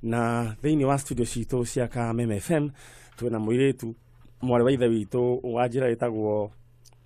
Na thĩinĩ wa studio citũ cia Kameme FM twĩna mũirĩtu mwarĩ wa ithe witũ wa njĩra ĩtagwo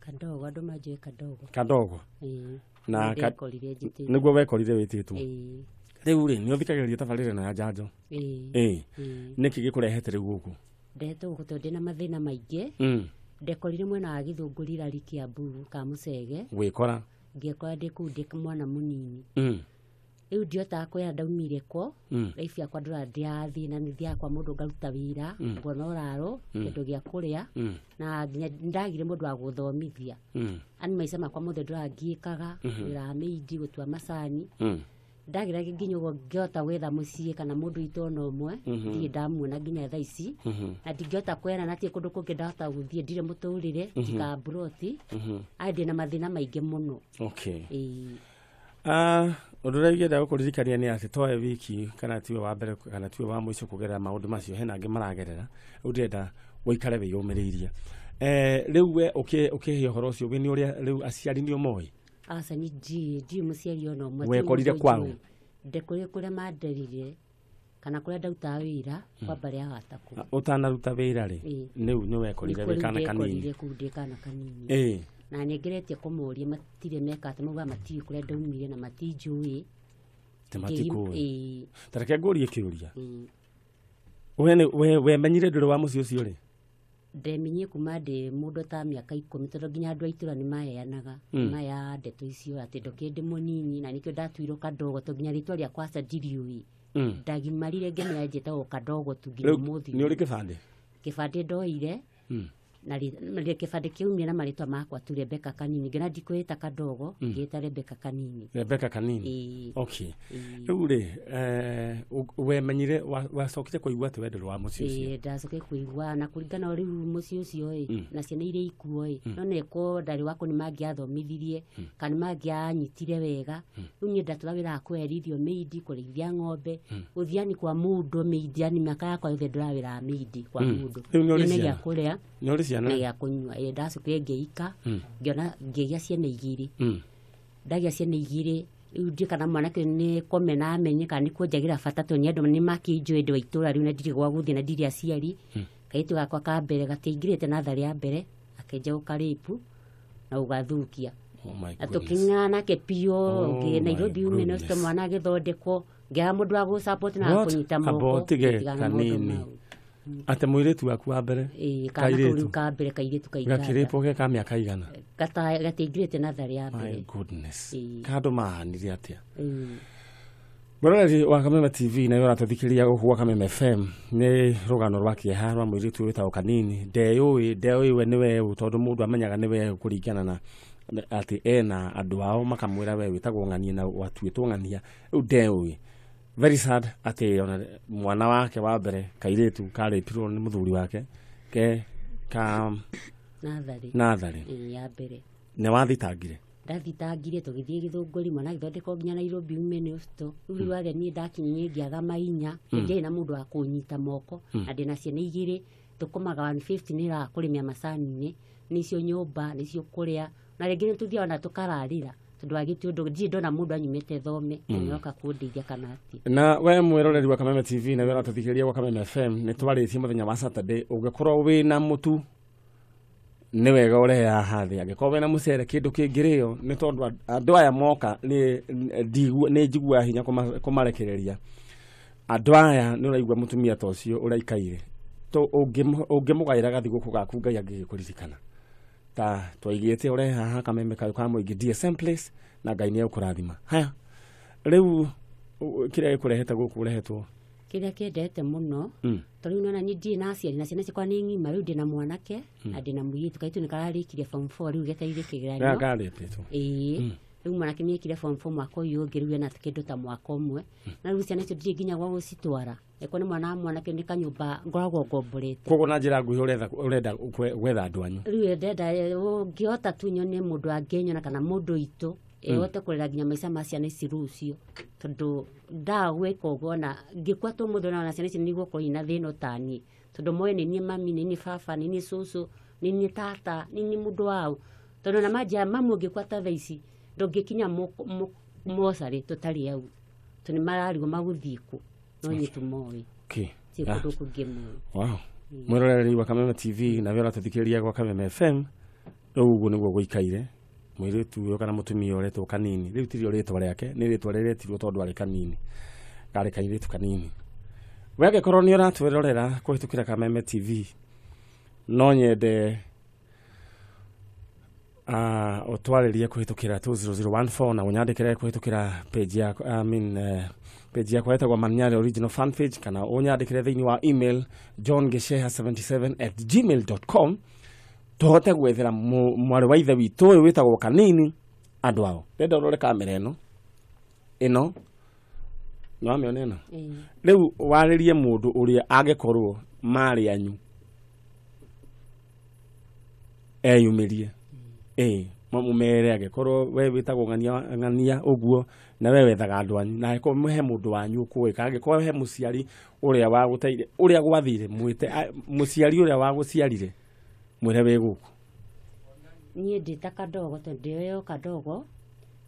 Kadogo, andũ manjũĩ Kadogo. Kadogo. Ĩĩ. Na ndekorire njĩtĩtwo. Nĩguo wekorire wĩtĩtwo. Ĩĩ. Rĩu rĩ, nĩ ũthikagĩrĩria tabarĩra ĩno ya njanjo? Ĩĩ. Ĩĩ. Ĩĩ. Nĩkĩ gĩkũrehete rĩu gũkũ? Ndetwo gũkũ tondũ ndĩna mathĩna maingĩ. Ndekorire mwena wa Gĩthũngũri Rari Kiambu Kamũcege. Gwĩkora. Ngĩkora ndĩ kũu ndĩ mwana mũnini. Rĩu ndiotaga kwĩra ndaumire kũ. Life yakwa ndũra ndĩrathiĩ na nĩ thiaga kwa mũndũ ngaruta wĩra, ngona ũraro, kĩndũ gĩa kũrĩa, na nginya ndagire mũndũ wa gũthomithia. Ani maica makwa mothe ndũrangiĩkaga, wĩra wa mĩindi, gũtua macani. Ndagira nginya ũguo ngĩhota gwetha mũciĩ kana mũndũ witũ ona ũmwe, ndirĩ ndamuona nginya thaa ici. Na ndingĩhota kwĩra na tirĩ kũndũ kũngĩ ndahota gũthiĩ, ndirĩ mũtũrĩre, njikaga mburoti. Aya ndĩna mathĩna maingĩ mũno. Ĩĩ. Ah, ũndũ ũrĩa ingĩenda gũkũririkania nĩ atĩ towe wiki kana tiwe wa mbere kana tiwe wa mũico kũgerera maũndũ macio, hena angĩ maragerera. Rĩu ndĩrenda ũikare wĩyũmĩrĩirie. Rĩu we ũkĩhe ũhoro ũcio wĩ nĩ ũrĩa rĩu aciari nĩ ũmoĩ? Aca, ni ndiũĩ mũciari ona ũmwe. Wekorire Ti mũndũ kwaũ? njũĩ. Ndekorire kũrĩa manderire kana kũrĩa ndarutaga wĩra kwa mbarĩ ya Gatakũ. Ũtanaruta wĩra rĩ? Ĩĩ. Rĩu nĩ wekorire wĩ kana kanini? Ndekorire kũu ndĩ kana kanini. Na nĩngeretie kũmoria, matirĩ meka atĩ maugaga matiũĩ kũrĩa ndaumire na matinjũĩ. Te matikũĩ? Ĩĩ. Ta reke ngũrie kĩũria. We wemenyire ndũrĩ wa mũciĩ ũcio rĩ? Ndemenyie kuma ndĩ mũndũ ta mĩaka 10, tondũ nginya andũ a itũra nĩ maheanaga maya ndeto icio atĩ ndokire ndĩ mũnini, na nĩkĩo ndatuirwo Kadogo, tondũ nginya rĩtwa rĩakwa aca ndiriũĩ. Ndagimarire ngĩmenya njĩtagwo Kadogo tu nginya Rĩu ũmũthĩ. nĩ ũrĩ kĩbandĩ? Kĩbandĩ ndoire. Na kĩbandĩ kĩaumire na marĩtwa makwa tu, Rebecca Kanini. Ngĩona ndikwĩta Kadogo, ngĩĩta Rebecca Kanini. Rebecca Kanini. Ĩĩ. Okay. Ĩĩ. Rĩu rĩ, wemenyire wacokire kũigua atĩ we ndũrĩ wa mũciĩ ũcio? Ĩĩ, ndacokire kũigua na kũringana rĩu mũciĩ ũcio ĩ na ciana iria ikuo ĩ, no neko ndarĩ wakwa nĩ mangĩathomithirie kana nĩ mangĩanyitire wega. Rĩu niĩ ndatũra wĩra wa kweherithio mĩindi, kũrĩithia ng'ombe, gũthiani kwa mũndũ mĩindi, yani mĩaka yakwa yothe ndũra wĩra wa mĩindi kwa mũndũ. Rĩu nĩ ũrĩ Nyone ciana? gĩa kũrĩa Nĩ ũrĩ ciana? na gĩa kũnyua. Ĩĩ, ndacokire ngĩika, ngĩona ngĩgĩa ciana 2. Ndagĩa ciana 2, rĩu ndiĩ kana mwanake nĩ kũmena amenye kana nĩ kũnjagĩra bata, tondũ nĩ andũ nĩ makĩnjũĩ ndĩ wa itũra rĩu na ndirĩ gwa gũthiĩ na ndirĩ aciari. Kairĩtu gakwa ka mbere gatiaingĩrĩte natharĩ ya mbere, akĩnja gũkarĩpu na gũgathukia. Oh my Na goodness. tũkĩng'ana nake biũ. Oh Ngĩ my Nairobi ume no goodness. mwana agĩthondekwo, ngĩaga mũndũ wa gũ-support na What? kũnyita Amba moko ũtige ngĩtigana na maũndũ kanini. mau. Atĩ mũirĩtu waku wa mbere? Ĩĩ, kana kau Kairĩtu. rĩu ka mbere, kairĩtu ka Uganda. Gakĩrĩpwo ge ka mĩaka igana? Gatiaingĩrĩte natharĩ ya My mbere. goodness. Ĩĩ. Kandũ mahanire atĩa? Ĩĩ. Mwĩroreri wa Kameme TV na ũratũthikĩrĩria gũkũ gwa Kameme FM, nĩ rũgano rwa kĩeha rwa mũirĩtu wĩtagwo Kanini. Ndeyũĩ we nĩ weũ, tondũ mũndũ amenyaga nĩ weũ kũringana na atĩ ena andũ ao makamwĩra we wĩtagwo ng'ania na watuĩtwo ng'ania. Rĩu ndeyũĩ. Very sad atĩ ona mwana wake wa mbere kairĩtu karĩpirwo nĩ mũthuri wake ke ka Natharĩ. Natharĩ. Ĩĩ, ya mbere. Nĩ wathitangire? Ndathitangire, tũgĩthiĩ Gĩthũngũri, mwana agĩthondekwo nginya Nairobi Women Hospital. Rĩu rĩu arĩa niĩ ndakinyire ngĩaga mainya, ndiarĩ na mũndũ wa kũnyita moko, na ndĩna ciana 2, thũkũmaga 150 nĩ ra kũrĩmia macani-inĩ, nĩcio nyũmba, nĩcio kũrĩa, na rĩngĩ nĩ tũthiaga na tũkararĩra tondũ wagĩte ũndũ ndirĩ ndona mũndũ anyumĩte thome nĩoka kũndeithia kana atĩa. Na we mwĩroreri wa Kameme TV na we ũratũthikĩrĩria gwa Kameme FM, nĩ twarĩtie mũthenya wa Saturday, ũngĩkorwo wĩna mũtu nĩ wega ũrehe haha thĩ, angĩkorwo wĩna mũcere, kĩndũ kĩngĩrĩo, nĩ tondũ andũ aya moka nĩ njiguaga hinya kũmarekereria. Andũ aya nĩ ũraigua mũtumia ta ũcio ũraikaire ũngĩmũgaĩra gathigũkũ gaku, Ngai angĩgĩkũririkana. Ta twaigĩte ũrehe haha Kameme kayũ ka mũingĩ DSM Place, na Ngai nĩ egũkũrathima. Haya, rĩu kĩrĩa gĩkũrehete gũkũ ũrehetwo? Kĩrĩa kĩendete mũno, tondũ rĩu nĩwona niĩ ndirĩ na aciari na ciana ciakwa nĩ ng'ima. Rĩu ndĩna mwanake na ndĩna mũirĩtu. Kairĩtu nĩ kararĩkirie form 4, rĩu getereire kĩgeranio. Karĩpĩtwo? Ĩĩ, rĩu mwanake nĩ ekire form 4 mwaka ũyũ ũngĩ, rĩu ena kĩndũ ta mwaka ũmwe. Na rĩu ciana icio ndirĩ nginya gwa gũcitwara, eko nĩ mwana wa mwanake, nĩ kanyũmba ngoragwo ngomborete. Koguo na njĩra nguhĩ ũrenda gwetha andũ anyu? Rĩu ndenda ũngĩhota tu nyone mũndũ angĩnyona kana mũndũ witũ ĩhote kũrera nginya maica ma ciana ici rũciũ, tondũ ndagwĩka ũguo na ngĩkua tu mũthĩ ona ciana ici nĩigũkorwo ina thĩna ũtaniĩ, tondũ moĩ nĩ niĩ mami, nĩ niĩ baba, nĩ niĩ cũcũ, nĩ niĩ tata, nĩ niĩ mũndũ wao. Tondũ na manjia mamu, ũngĩkua ta thaa ici ndũngĩkinya mocarĩ tũtarĩ au, tondũ nĩ mararigwo magũthiĩ kũ. No inyuĩ tũmoĩ. Okay. Ti kũndũ kũngĩ moĩ. Wow. Mwĩroreri wa Kameme TV na we ũratũthikĩrĩria gwa Kameme FM, rĩu ũguo nĩguo gũikaire. Mũirĩtu ũyũ kana mũtumia ũretwo Kanini, rĩu tirio rĩtwa rĩake, nĩ rĩtwa rĩretirwo tondũ arĩ Kanini, karĩ kairĩtu kanini. We angĩkorwo nĩ ũratwĩrorera kũhĩtũkĩra Kameme TV, no nyende ũtwarĩrie kũhĩtũkĩra 20014 na ũnyandĩkĩre kũhĩtũkĩra page ya, I mean, page yakwa ĩtagwo Manyare Original Fan Page, kana ũnyandĩkĩre thĩinĩ wa email johngicheha77@gmail.com tũhote gwethera mwarĩ wa ithe witũ ũyũ wĩtagwo Kanini andũ ao. Ndĩrenda ũrore kamera ĩno ĩno, nĩwamĩona ĩno? Rĩu warĩrie mũndũ ũrĩa angĩkorwo marĩ anyu eyumĩrie. Mũmere angĩkorwo we wĩtagwo ng'ania ũguo na we wethaga andũ anyu, na angĩkorwo he mũndũ wanyu ũkũĩ, angĩkorwo he mũciari ũrĩa wagũteire, ũrĩa gwathire, mwĩte mũciari ũrĩa wagũciarire, mwĩre wĩ gũkũ. Niĩ ndĩ ta Kadogo, tondũ ndĩoyo Kadogo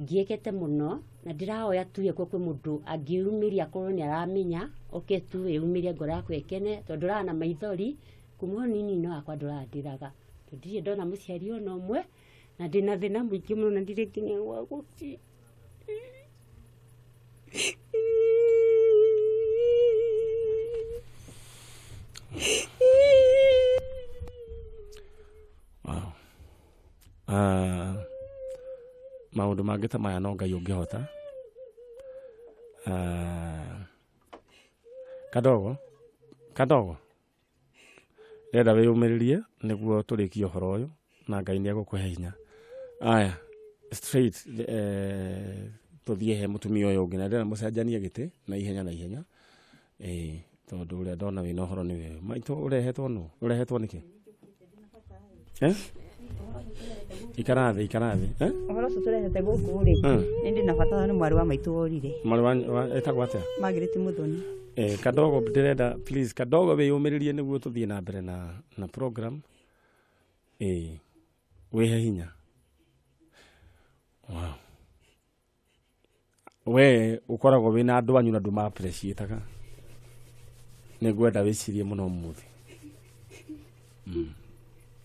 ngiĩkĩte mũno na ndĩrahoya tu ĩkwo kwĩ mũndũ angĩumĩria akorwo nĩ aramenya, oke tu ĩumĩrie ngoro yakwa ĩkene, tondũ ndũraga na maithori kuma o nini no akwa ndũrandĩraga, tondũ ndirĩ ndona mũciari ona ũmwe, na ndĩna thĩna mũingĩ mũno na ndirĩ nginya gwa gũthiĩ. Wow. Maũndũ mangĩ ta maya no Ngai ũngĩhota. Kadogo, Kadogo, ndĩrenda wĩyũmĩrĩrie nĩguo tũrĩkie ũhoro ũyũ na Ngai nĩ egũkũhe hinya. Aya, straight tũthiĩ he mũtumia ũyũ ũngĩ, na ndĩrenda mũcenjanie gĩtĩ na ihenya na ihenya, tondũ ũrĩa ndona wĩna ũhoro nĩ wewe. Maitũ ũrehetwo nũ? Ũrehetwo nĩkĩ? Ikara thĩ, ikara thĩ. Ũhoro ũcio tũrehete gũkũ rĩ, nĩ ndĩ na bata nĩ mwarĩ wa maitũ worire. Mwarĩ wa etagwo atĩa? Margaret Muthoni. Kadogo ndĩrenda please, Kadogo wĩyũmĩrĩrie nĩguo tũthiĩ na mbere na program. Wĩhe hinya. Wow. We ũkoragwo wĩna andũ anyu na ndũma appreciate-aga. Nĩngwenda wĩcirie mũno ũmũthĩ.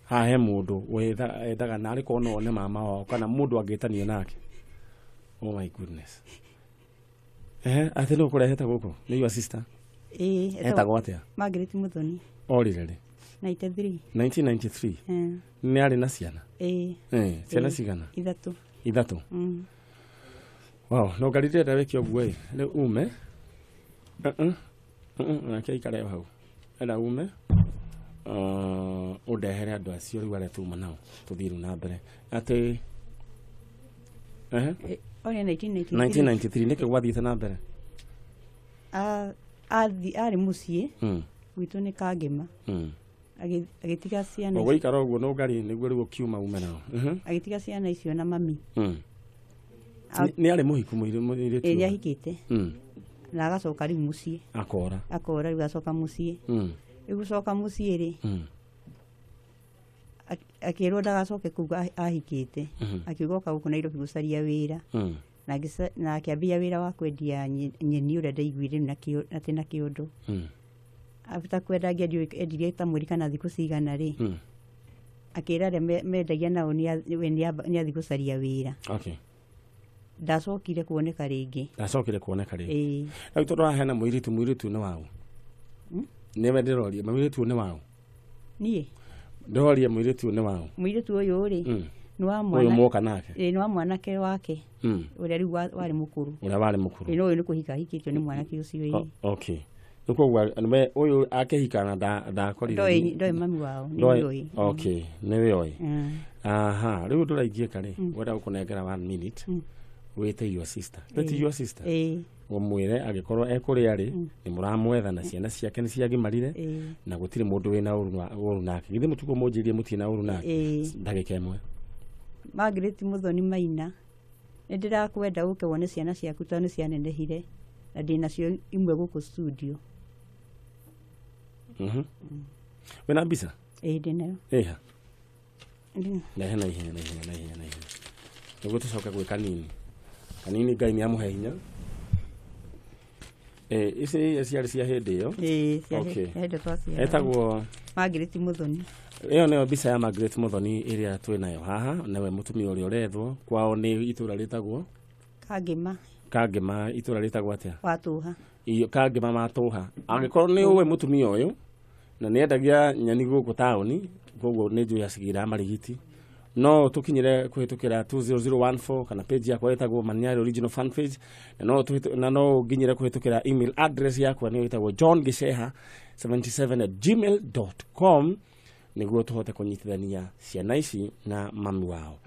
Haha he mũndũ wendaga na arĩ korwo no one mama wao kana mũndũ angĩtanio nake. Oh my goodness. Atĩ nũ ũkũrehete gũkũ? Nĩ your sister? Etagwo atĩa? Margaret Muthoni. Orire rĩ? 93. 1993. Nĩ arĩ na ciana? Ciana cigana? Ithatũ. Ithatũ? Wow, no ngari ndĩrenda wĩke ũguo ĩ, rĩu ume. Nake aikare hau. Enda ume. Ũndehere andũ acio rĩu arĩa tuma nao tũthiĩ rĩu na mbere. Atĩ Orire 1993. 1993 nĩkĩ gwathiĩte na mbere? Arĩ mũciĩ gwitũ nĩ Kangema. Agĩtiga ciana. Ũgũikara ũguo no ngari nĩguo rĩu ũkiuma ume nao. Agĩtiga ciana icio na mami. Nĩ arĩ mũhiku mũirĩtu? Nĩ ahikĩte. Na agacoka rĩu mũciĩ. Akora. Akora rĩu agacoka mũciĩ. Rĩu gũcoka mũciĩ rĩ, akĩrwo ndagacoke kũu ahikĩte. Akiuga oka gũkũ Nairobi gũcaria wĩra. Na akĩambia wĩra wa kwendia nyeni ũrĩa ndaiguire atĩ na kĩũndũ. After kwendagia endirie ta mweri kana thikũ cigana rĩ, akĩra arĩa mendagia nao we nĩ athiĩ gũcaria wĩra. Okay. Ndacokire kuoneka rĩngĩ. Ndacokire kuoneka rĩngĩ. Rĩu tondũ haha hena mũirĩtu, mũirĩtu nĩ waũ? Nĩwe ndĩroria, mũirĩtu nĩ waũ? Niĩ? Ndĩroria mũirĩtu nĩ waũ? Mũirĩtu ũyũ rĩ, nĩ wa mwana. Ũyũ mwoka nake? Nĩ wa mwanake wake. Ũrĩa rĩu warĩ mũkũrũ. Ũrĩa warĩ mũkũrũ. No ũyũ nĩ kũhika ahikĩtio nĩ mwanake ũcio. Okay. Rĩu koguo ũyũ akĩhika na ndakorire. Ndoĩ mami wao, nĩwe ũĩ. Okay, nĩwe ũĩ. Aha, rĩu ndũraingĩka rĩ, ngwenda gũkũnengera 1 minute. Wĩte your sister. Wĩte your sister. Ũmwĩre angĩkorwo ekũrĩa rĩ, nĩ mũramwetha na ciana ciake nĩ ciagimarire na gũtirĩ mũndũ wĩna ũru nake. Githĩ mũtukũ mũnjĩrie mũtirĩ na ũru nake? Ndagĩka ĩmwe. Margaret Muthoni Maina, nĩ ndĩrakwenda ũke wone ciana ciaku tondũ nĩ cianenehire na ndĩnacio imwe gũkũ studio. Wĩna mbica? Ndĩnayo. Ĩha. Rehe na ihenya na ihenya na ihenya na ihenya. Nĩguo tũcoke gwĩ Kanini. Kanini Ngai nĩ amũhe hinya. Ici nĩ iria ciarĩ cia hĩndĩ ĩyo. Ĩĩ, ciarĩ Okay. hĩndĩ twaciaragwo. Etagwo Margaret Muthoni. Ĩyo nĩyo mbica ya Margaret Muthoni ĩrĩa twĩ nayo haha, nĩwe mũtumia ũrĩa ũrethwo. Kwao nĩ itũra rĩtagwo Kangĩma. Kangĩma, itũra rĩtagwo atĩa? Watũha. Iyo Kangĩma matũha. Angĩkorwo nĩ ũĩ mũtumia ũyũ na nĩ endagia nyeni gũkũ taũni, koguo nĩ njũĩ acigĩra marigiti, no tũkinyĩre kũhĩtũkĩra 20014 kana page yakwa ĩtagwo Maniari Original Fan Page, na no na no nginyĩre kũhĩtũkĩra email address yakwa nĩyo ĩtagwo johngiceha77@gmail.com, nĩguo tũhote kũnyitithania ciana ici na mami wao.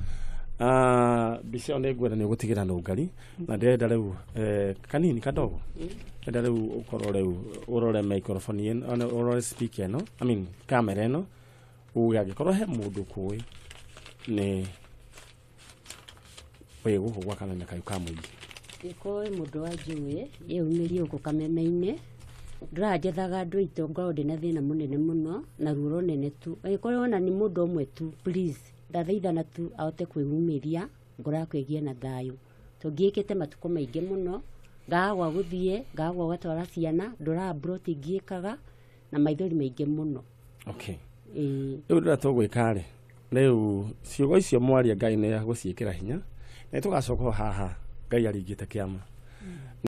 Mbica ĩyo nĩ ngwenda nĩ ũgũtigĩra nũngari, na ndĩrenda rĩu kanini kadogo, ndĩrenda rĩu ũkorwo rĩu ũrore microphone ĩno, ũrore speaker ĩno, I mean camera ĩno, uge angĩkorwo he mũndũ kũĩ nĩ wĩ gũkũ gwa Kameme Kayũ ka mũingĩ. Ĩkorwo mũndũ wa njũĩ yeyumĩrie gũkũ Kameme-inĩ, ndĩranjethaga andũ aitũ, ngoragwo ndĩna thĩna mũnene mũno na ruo rũnene tu. Angĩkorwo ona nĩ mũndũ ũmwe tu, please ndathaithana tu ahote kwĩyumĩria, ngoro yakwa ĩgĩe na thayũ. Tũngiĩkĩte matukũ maingĩ mũno, ngaga gwa gũthiĩ, ngaga gwa gũtwara ciana, ndũraga mburoti ngiĩkaga na maithori maingĩ mũno. Okay. Ĩĩ. Rĩu rĩrĩa tũgwĩka rĩ, rĩu ciugo icio mwaria Ngai nĩ agũciĩkĩra hinya, na nĩ tũgacoka o haha Ngai aringĩte kĩama.